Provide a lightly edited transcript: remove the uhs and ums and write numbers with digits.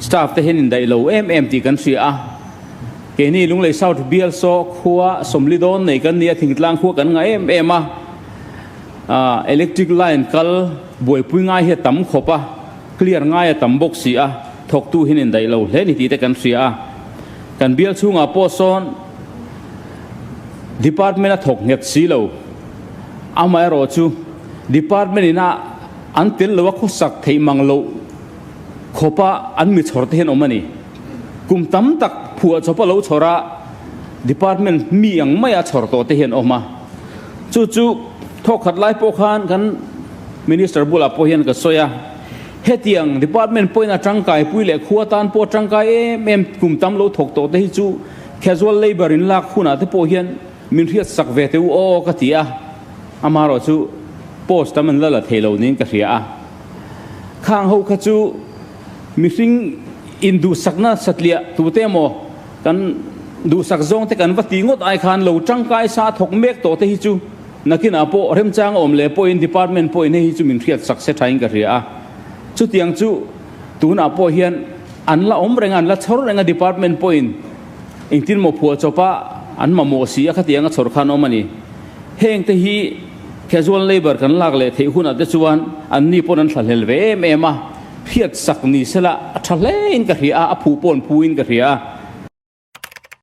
Staff te hian indaih lo em em tih kan hria a. Keini Lunglei South bial saw khua sawmli dawn nei kan ni a, thingtlang khua kan ngah em em a. Electric line kal buaipui ngai hi a tam khawp a, clear ngai a tam bawk si a, thawktu hian indaih lo hle ni tih te kan hria a. Kan bial chhungah pawh sawn Department a thawk nghet si lo. Amaherawhchu Department ina an tel lo a khawsak theih mang loh khawpa an mi chhawr te hian awm a ni. Kum tam tak phuah chawpa lo chhawr a, department mi ang maia chhawr tawh te hian awm a. Chu chu thawk khat lai pawh khan kan Minister bulah pawh hian ka sawi a, hetiang department pawhin a tangkai pui leh khua tan pawh tangkai em em kum tam lo thawk tawh te hi chu casual labour in lak hunah te pawh hian min hriat sak ve teh u aw ka ti a, amaherawhchu post tam an la la thei lo niin ka hria a. Khang ho kha chu mihring induhsakna satliah tute emaw kan duhsak zawng te kan va ti ngawt ai khan lo tangkai sa thawk mek tawh te hi chu nakinah pawh remchang a awm leh pawhin department pawhin hei hi chu min hriat sak se thain ka hria a. Chutiang chu tunah pawh hian an la awm reng a, an la chhawr reng a department pawhin engtin maw phuah chawpa an mamawh si a khatiang a chhawr khan awm a ni. Heng te hi casual labour kan lak leh theih hunah te chuan an ni pawn an thlahlel ve em em a, hriat sak ni sela a tha hle in ka hria a, a phu pawn phu in ka hria a.